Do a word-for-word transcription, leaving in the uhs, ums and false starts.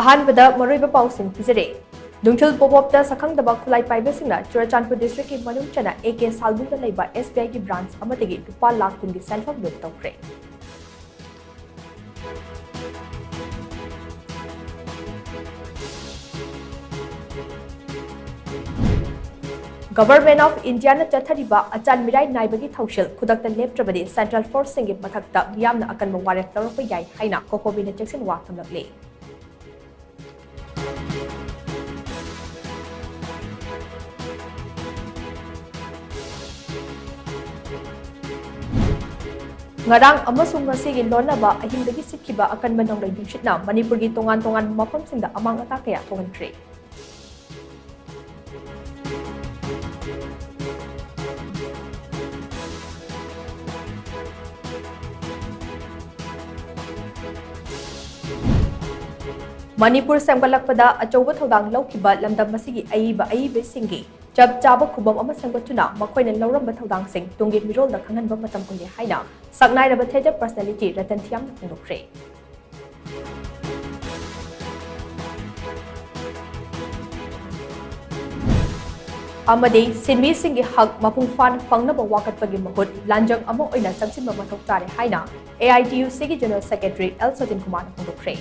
ꯑꯍꯥꯟꯕꯗ ꯃꯔꯨꯑꯣꯏꯕ ꯄꯥꯎꯁꯤꯡ ꯄꯤꯖꯔꯦ꯫ ꯅꯨꯡꯊꯤꯜ ꯄꯣꯞ ꯑꯞꯇ ꯁꯛꯈꯪꯗꯕ ꯈꯨꯠꯂꯥꯏ ꯄꯥꯏꯕꯁꯤꯡꯅ ꯆꯨꯔꯆꯥꯟꯄꯨꯔ ꯗꯤꯁꯇ꯭ꯔꯤꯛꯀꯤ ꯃꯅꯨꯡ ꯆꯟꯅ ꯑꯦ ꯀꯦ ꯁꯥꯜꯕꯨꯡꯗ ꯂꯩꯕ ꯑꯦꯁ ꯕꯤ ꯑꯥꯏꯒꯤ ꯕ꯭ꯔꯥꯟꯆ ꯑꯃꯗꯒꯤ ꯂꯨꯄꯥ ꯂꯥꯈ ꯀꯨꯟꯒꯤ ꯁꯦꯟꯐꯝ ꯂꯨꯠ ꯇꯧꯈ꯭ꯔꯦ꯫ Government of Indiaꯅ ꯆꯠꯊꯔꯤꯕ ꯑꯆꯥꯟ ꯃꯤꯔꯥꯏ ꯅꯥꯏꯕꯒꯤ ꯊꯧꯁꯤꯜ ꯈꯨꯗꯛꯇ ꯂꯦꯞꯇ꯭ꯔꯕꯗꯤ ꯁꯦꯟꯇ꯭ꯔꯦꯜ ꯐꯣꯔꯁꯁꯤꯡꯒꯤ ꯃꯊꯛꯇ ꯃꯤꯌꯥꯝꯅ ꯑꯀꯟꯕ ꯋꯥꯔꯦꯞ ꯂꯧꯔꯛꯄ ꯌꯥꯏ ꯍꯥꯏꯅ ꯀꯣꯀꯣꯕꯤꯅ ꯆꯦꯛꯁꯤꯟ ꯋꯥ ꯊꯝꯂꯛꯂꯤ꯫ ꯉꯔꯥꯡ ꯑꯃꯁꯨꯡ ꯉꯁꯤꯒꯤ ꯂꯣꯟꯅꯕ ꯑꯍꯤꯡꯗꯒꯤ ꯁꯤꯠꯈꯤꯕ ꯑꯀꯟꯕ ꯅꯣꯡꯂꯩ ꯅꯨꯡꯁꯤꯠꯅ ꯃꯅꯤꯄꯨꯔꯒꯤ ꯇꯣꯉꯥꯟ ꯇꯣꯉꯥꯟꯕ ꯃꯐꯝꯁꯤꯡꯗ ꯑꯃꯥꯡ ꯑꯇꯥ ꯀꯌꯥ ꯊꯣꯛꯍꯟꯈ꯭ꯔꯦ꯫ ꯃꯅꯤꯄꯨꯔ ꯁꯦꯝꯒꯠꯂꯛꯄꯗ ꯑꯆꯧꯕ ꯊꯧꯗꯥꯡ ꯂꯧꯈꯤꯕ ꯂꯝꯗꯝ ꯑꯁꯤꯒꯤ ꯑꯏꯕ ꯑꯏꯕꯁꯤꯡꯒꯤ ꯆꯞ ꯆꯥꯕ ꯈꯨꯕꯝ ꯑꯃ ꯁꯦꯝꯒꯠꯇꯨꯅ ꯃꯈꯣꯏꯅ ꯂꯧꯔꯝꯕ ꯊꯧꯗꯥꯡꯁꯤꯡ ꯇꯨꯡꯒꯤ ꯃꯤꯔꯣꯜꯗ ꯈꯪꯍꯟꯕ ꯃꯇꯝ ꯑꯣꯏꯔꯦ ꯍꯥꯏꯅ ꯁꯛꯅꯥꯏꯔꯕ theatre personality ꯔꯇꯟ ꯊꯤꯌꯥꯝꯅ ꯐꯣꯡꯗꯣꯛꯈ꯭ꯔꯦ꯫ ꯑꯃꯗꯤ ꯁꯤꯟꯃꯤꯁꯤꯡꯒꯤ ꯍꯛ ꯃꯄꯨꯡ ꯐꯥꯅ ꯐꯪꯅꯕ ꯋꯥꯀꯠꯄꯒꯤ ꯃꯍꯨꯠ ꯂꯥꯟꯖꯪ ꯑꯃ ꯑꯣꯏꯅ ꯆꯪꯁꯤꯟꯕ ꯃꯊꯧ ꯇꯥꯔꯦ ꯍꯥꯏꯅ ꯑꯦ ꯑꯥꯏ ꯇꯤ ꯌꯨ ꯁꯤꯒꯤ ꯖꯦꯅꯔꯦꯜ ꯁꯦꯀ꯭ꯔꯦꯇꯔꯤ ꯑꯦꯜ ꯁꯇꯤꯟ ꯀꯨꯃꯥꯔꯅ ꯐꯣꯡꯗꯣꯛꯈ꯭ꯔꯦ꯫